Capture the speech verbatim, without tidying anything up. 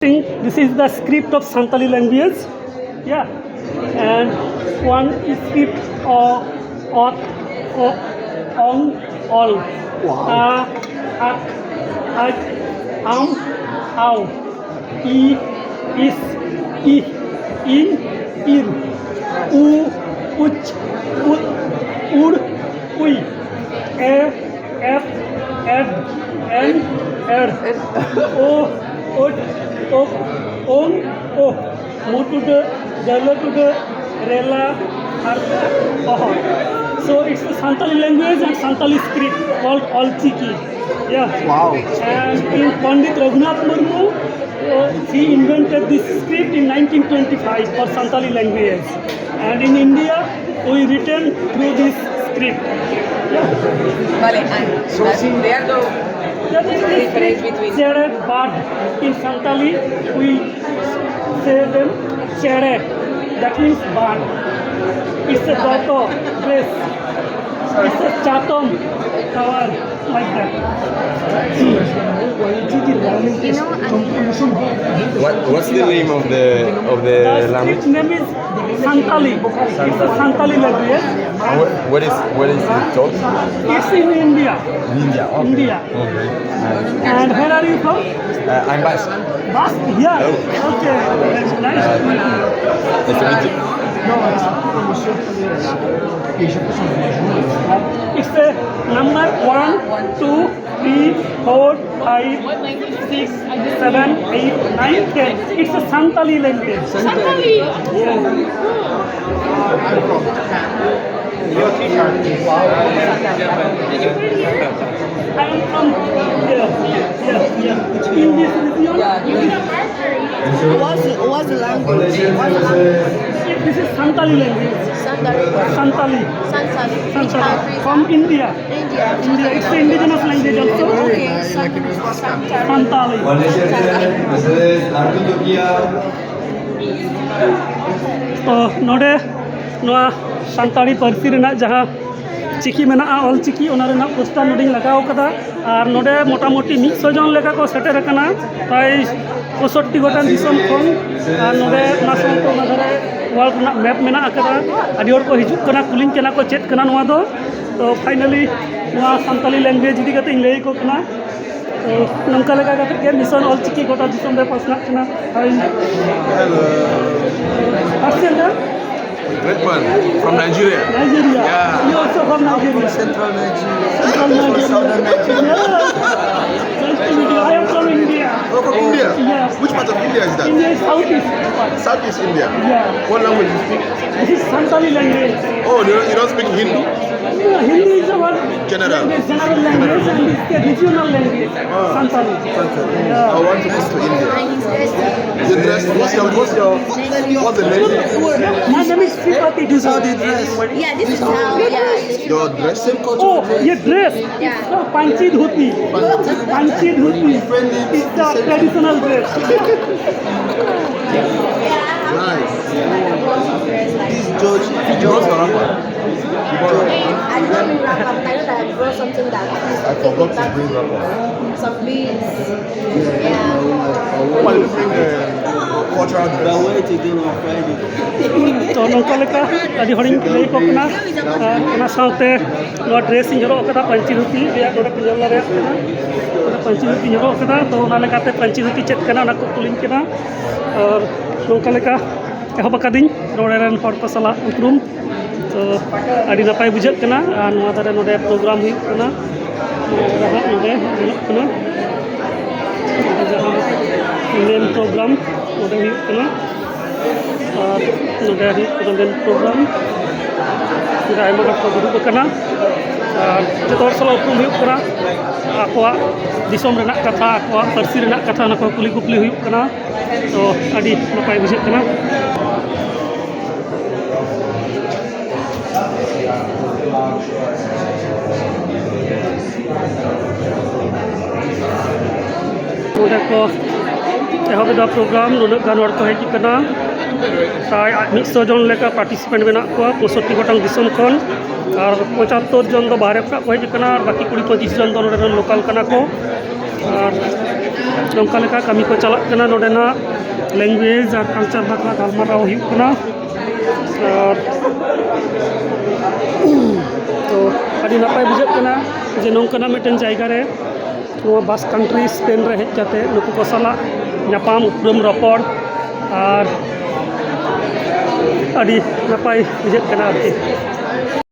This is the script of Santali language. Yeah. And one script of Ot, O, Ong, Ol. Wow. A, Ak, Ak, Am, Au. I, Is, Ih, In, Ir. U, Uch, Ut, Ur, Ui. E, F, F, N, R. O, Ot, Op, Ong, O. Mutuda, Jalatuda, Rela, Harta, Oho. So it's the Santali language and Santali script called Olchiki. Yeah. Wow. And in Pandit Raghunath Murmu, uh, he invented this script in nineteen twenty-five for Santali language. And in India, we written through this script. Yeah. Vale, and So, that, sí. They are the That is the difference script between Chere Bad. In Santali, we say them Chere. That means bad. It's a doto, dress. It's a chatom, tower, like that. What, what's the name of the of The the script language? Name is Santali. It's a Santali language. And where, where is where is it taught? It's in India. In India. Okay. India. Okay. Nice. And where are you from? Uh, I'm Basque. Basque? Yeah. Oh. Okay. That's nice. Nice to meet you. It's a number one, two, three, four, five, six, seven, eight, nine, ten. It's a Santali language. Santali. Yeah. I am from yeah, yeah, yeah, yeah. In this region, What's, what's the language? This is Santali language. Santali. Santali. Santali. Which Santali. country? From India. India. India. It's the indigenous language also. Okay, Santali. Santali. Malaysia, Mister Lardun Jogia. ᱛᱚ ᱱᱚᱰᱮ ᱱᱚᱣᱟ ᱥᱟᱱᱛᱟᱲᱤ ᱯᱟᱹᱨᱥᱤ ᱨᱮᱱᱟᱜ ᱡᱟᱦᱟᱸ ᱪᱤᱠᱤ ᱢᱮᱱᱟᱜᱼᱟ, ᱚᱞ ᱪᱤᱠᱤ, ᱚᱱᱟ ᱨᱮᱱᱟᱜ poster ᱱᱚᱰᱮᱧ ᱞᱟᱜᱟᱣ ᱠᱟᱫᱟ᱾ ᱟᱨ ᱱᱚᱰᱮ ᱢᱚᱴᱟᱢᱩᱴᱤ ᱢᱤᱫ ᱥᱚ ᱡᱚᱱ ᱞᱮᱠᱟ ᱠᱚ ᱥᱮᱴᱮᱨ ᱟᱠᱟᱱᱟ, ᱯᱨᱟᱭ ᱯᱚᱸᱭᱥᱚᱴᱴᱤ ᱜᱚᱴᱟᱝ ᱫᱤᱥᱚᱢ ᱠᱷᱚᱱ᱾ ᱟᱨ ᱱᱚᱰᱮ ᱚᱱᱟ ᱥᱟᱶᱛᱮ ᱚᱱᱟ ᱫᱷᱟᱨᱮ ᱣᱟᱨᱞᱰ ᱨᱮᱱᱟᱜ ᱢᱮᱯ ᱢᱮᱱᱟᱜ ᱟᱠᱟᱫᱟ᱾ ᱟᱹᱰᱤ ᱦᱚᱲ ᱠᱚ ᱦᱤᱡᱩᱜ ᱠᱟᱱᱟ, ᱠᱩᱞᱤᱧ ᱠᱟᱱᱟ ᱠᱚ ᱪᱮᱫ ᱠᱟᱱᱟ ᱱᱚᱣᱟ ᱫᱚ᱾ ᱛᱚ ᱯᱷᱟᱭᱱᱟᱞᱤ ᱱᱚᱣᱟ ᱥᱟᱱᱛᱟᱞᱤ ᱞᱮᱝᱜᱩᱭᱮᱡᱽ ᱤᱫᱤ ᱠᱟᱛᱮ ᱤᱧ ᱞᱟᱹᱭ ᱟᱠᱚ ᱠᱟᱱᱟ᱾ ᱛᱚ ᱱᱚᱝᱠᱟ ᱞᱮᱠᱟ ᱠᱟᱛᱮ ᱜᱮ ᱢᱤᱥᱚᱱ ᱚᱞ ᱪᱤᱠᱤ ᱜᱚᱴᱟ ᱫᱤᱥᱚᱢ ᱨᱮ ᱯᱟᱥᱱᱟᱜ ᱠᱟᱱᱟ᱾ ᱦᱳᱭ᱾ Hello. Great man. From Nigeria. Nigeria. Yeah. You also from Nigeria. Central Nigeria. Central Nigeria. Southern Nigeria. Yeah. Nice to meet you. I am from India. Oh, from India? Yes. Which part of India is that? India is southeast. Southeast India? Yeah. What language you speak? This is Santali language. Oh, you don't, you don't speak Hindi? No, Hindi is our general language, general language, and it's a regional language. Ah. Santali. Santali. Yeah. I want to move to India. You dress, what's your, what's your, what's the name? My name is Sripati. This is how they dress. Yeah, this is how, yeah. Your dress? Oh, ये dress. Yeah. Panchi dhoti. Panchi dhoti. It's the traditional dress. Nice. This George, George Arapa. I did not bring wrap up. I know that I brought something that I forgot to bring wrap up. Some beads. Yeah. Why you bring the cultural dress? We'll wear it again on Friday. ᱛᱚ ᱱᱚᱝᱠᱟ ᱞᱮᱠᱟ ᱟᱹᱰᱤ ᱦᱚᱲᱤᱧ ᱞᱟᱹᱭ ᱟᱠᱚ ᱠᱟᱱᱟ᱾ ᱟᱨ ᱚᱱᱟ ᱥᱟᱶᱛᱮ ᱱᱚᱣᱟ ᱰᱨᱮᱥ ᱤᱧ ᱦᱚᱨᱚᱜ ᱟᱠᱟᱫᱟ, ᱯᱟᱹᱧᱪᱤ ᱫᱷᱩᱛᱤ ᱨᱮᱭᱟᱜ ᱱᱚᱰᱮ ᱯᱮ ᱧᱮᱞ ᱫᱟᱲᱮᱭᱟᱜ ᱠᱟᱱᱟ᱾ ᱱᱚᱰᱮ ᱯᱟᱹᱧᱪᱤ ᱫᱷᱩᱛᱤᱧ ᱦᱚᱨᱚᱜ ᱟᱠᱟᱫᱟ, ᱛᱚ ᱚᱱᱟ ᱞᱮᱠᱟᱛᱮ ᱯᱟᱹᱧᱪᱤ ᱫᱷᱩᱛᱤ ᱪᱮᱫ ᱠᱟᱱᱟ ᱚᱱᱟ ᱠᱚ ᱠᱩᱞᱤᱧ ᱠᱟᱱᱟ᱾ ᱟᱨ ᱱᱚᱝᱠᱟ ᱞᱮᱠᱟ ᱮᱦᱚᱵ ᱟᱠᱟᱫᱟᱹᱧ ᱱᱚᱰᱮ ᱨᱮᱱ ᱦᱚᱲ ᱠᱚ ᱥᱟᱞᱟᱜ ᱩᱯᱨᱩᱢ᱾ ᱛᱚ ᱟᱹᱰᱤ ᱱᱟᱯᱟᱭ ᱵᱩᱡᱷᱟᱹᱜ ᱠᱟᱱᱟ᱾ ᱟᱨ ᱱᱚᱣᱟ ᱫᱷᱟᱨᱮ ᱱᱚᱰᱮ ᱯᱨᱳᱜᱨᱟᱢ ᱦᱩᱭᱩᱜ ᱠᱟᱱᱟ, ᱱᱚᱣᱟ ᱫᱷᱟᱨᱮ ᱦᱟᱸᱜ ᱱᱚᱰᱮ ᱧᱮᱞᱚᱜ ᱠᱟᱱᱟ, ᱱᱚᱰᱮ ᱡᱟᱦᱟᱸ ᱢᱮᱱ ᱯᱨᱳᱜᱨᱟᱢ ᱱᱚᱰᱮ ᱦᱩᱭᱩᱜ ᱠᱟᱱᱟ᱾ ᱟᱨ ᱱᱚᱰᱮ ᱦᱩᱭᱩᱜ ᱠᱟᱱᱟ ᱢᱮᱱ ᱯᱨᱳᱜᱨᱟᱢ᱾ ᱱᱚᱰᱮ ᱟᱭᱢᱟ ᱦᱚᱲ ᱠᱚ ᱫᱩᱲᱩᱵ ᱟᱠᱟᱱᱟ᱾ ᱟᱨ ᱡᱚᱛᱚ ᱦᱚᱲ ᱥᱟᱞᱟᱜ ᱩᱯᱨᱩᱢ ᱦᱩᱭᱩᱜ ᱠᱟᱱᱟ, ᱟᱠᱚᱣᱟᱜ ᱫᱤᱥᱚᱢ ᱨᱮᱱᱟᱜ ᱠᱟᱛᱷᱟ, ᱟᱠᱚᱣᱟᱜ ᱯᱟᱹᱨᱥᱤ ᱨᱮᱱᱟᱜ ᱠᱟᱛᱷᱟ, ᱚᱱᱟ ᱠᱚ ᱠᱩᱞᱤ ᱠᱩᱯᱞᱤ ᱦᱩᱭᱩᱜ ᱠᱟᱱᱟ᱾ ᱛᱚ ᱟᱹᱰᱤ ᱱᱟᱯᱟᱭ ᱵᱩᱡᱷᱟᱹᱜ ᱠᱟᱱᱟ᱾ ᱱᱚᱰᱮ ᱠᱚ ᱮᱦᱚᱵ ᱮᱫᱟ ᱯᱨᱳᱜᱨᱟᱢ, ᱱᱩᱱᱟᱹᱜ ᱜᱟᱱ ᱦᱚᱲ ᱠᱚ ᱦᱮᱡ ᱟᱠᱟᱱᱟ᱾ ᱯᱨᱟᱭ ᱢᱤᱫ ᱥᱚ ᱡᱚᱱ ᱞᱮᱠᱟ ᱯᱟᱨᱴᱤᱥᱤᱯᱮᱱᱴ ᱢᱮᱱᱟᱜ ᱠᱚᱣᱟ ᱯᱚᱸᱭᱥᱚᱴᱴᱤ ᱜᱚᱴᱟᱝ ᱫᱤᱥᱚᱢ ᱠᱷᱚᱱ᱾ ᱟᱨ ᱯᱚᱸᱪᱟᱛᱛᱳᱨ ᱡᱚᱱ ᱫᱚ ᱵᱟᱦᱨᱮ ᱠᱷᱚᱱᱟᱜ ᱠᱚ ᱦᱮᱡ ᱟᱠᱟᱱᱟ, ᱟᱨ ᱵᱟᱹᱠᱤ ᱠᱩᱲᱤ ᱯᱚᱸᱪᱤᱥ ᱡᱚᱱ ᱫᱚ ᱱᱚᱰᱮ ᱨᱮᱱ ᱞᱳᱠᱟᱞ ᱠᱟᱱᱟ ᱠᱚ᱾ ᱟᱨ ᱱᱚᱝᱠᱟ ᱞᱮᱠᱟ ᱠᱟᱹᱢᱤ ᱠᱚ ᱪᱟᱞᱟᱜ ᱠᱟᱱᱟ᱾ ᱱᱚᱰᱮᱱᱟᱜ ᱞᱮᱝᱜᱩᱭᱮᱡᱽ ᱟᱨ ᱠᱟᱞᱪᱟᱨ ᱵᱟᱠᱷᱨᱟ ᱜᱟᱞᱢᱟᱨᱟᱣ ᱦᱩᱭᱩᱜ ᱠᱟᱱᱟ᱾ ᱟᱨ ᱛᱚ ᱟᱹᱰᱤ ᱱᱟᱯᱟᱭ ᱵᱩᱡᱷᱟᱹᱜ ᱠᱟᱱᱟ ᱡᱮ ᱱᱚᱝᱠᱟᱱᱟᱜ ᱢᱤᱫᱴᱮᱱ ᱡᱟᱭᱜᱟ ᱨᱮ ᱱᱚᱣᱟ ᱵᱟᱥ ᱠᱟᱱᱴᱨᱤ ᱥᱯᱮᱱ ᱨᱮ ᱦᱮᱡ ᱠᱟᱛᱮ ᱱᱩᱠᱩ ᱠᱚ ᱥᱟᱞᱟᱜ ᱧᱟᱯᱟᱢ ᱩᱯᱨᱩᱢ ᱨᱚᱯᱚᱲ ᱟᱨ ᱟᱹᱰᱤ ᱱᱟᱯᱟᱭ ᱵᱩᱡᱷᱟᱹᱜ ᱠᱟᱱᱟ ᱟᱨᱠᱤ᱾